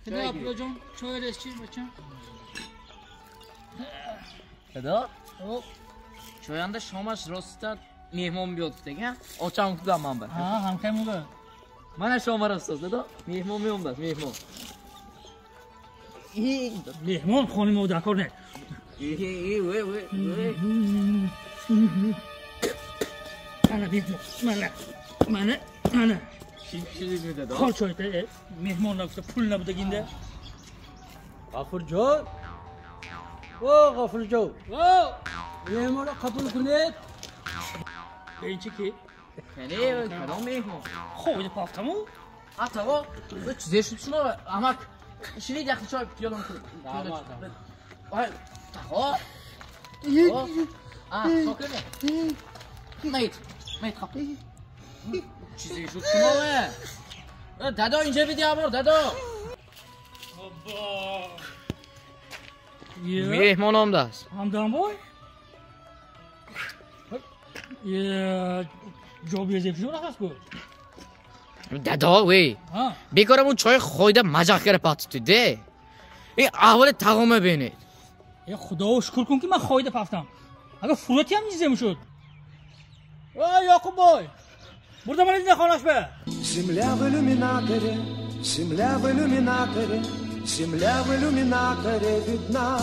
Кини Абдуллоҷон, чой ресчи бачам. Дада? Чоянда шомаш ростда меҳмон биёд гуфтага. Очам гуфтам ман ба. Ҳа, ҳамкай муга. Мана шома ростоз, дада. Меҳмон меомдас, меҳмон. Меҳмон хони мо дар кор не. Мана меҳмон, мана, мана, мана. Чиз дада? Хол чойта, меҳмон нагуфта пул набудагинда. Ғафурҷон. О, Ғафурҷон. О! Меҳмонро қабул кунед. Ин чи ки? Кане, кадом меҳмон? Хойда пафтаму? А, таво, чизе шуд шумо, амак. Шинид яхти чой пиёлам кун. Ой, таво. А, сокине. Майт, майт хап. Чизе шуд шумо, э? Дадо инҷа биди амор, дадо. Меҳмон омдааст. Ҳамдамбой? Ҷо безеб шуд рафт ку? Дадо, вей. Бекорам он чой хойда маҷақ кара патуту де. Ин аҳволи тағома бинед. Э, Худо шукр кун ки ман хойда пафтам. Агар фурати ҳам низе мешуд. О, Ёқуббой. Бурда ман изи хонаш ба. Земля в иллюминаторе, земля в иллюминаторе, земля в иллюминаторе видна.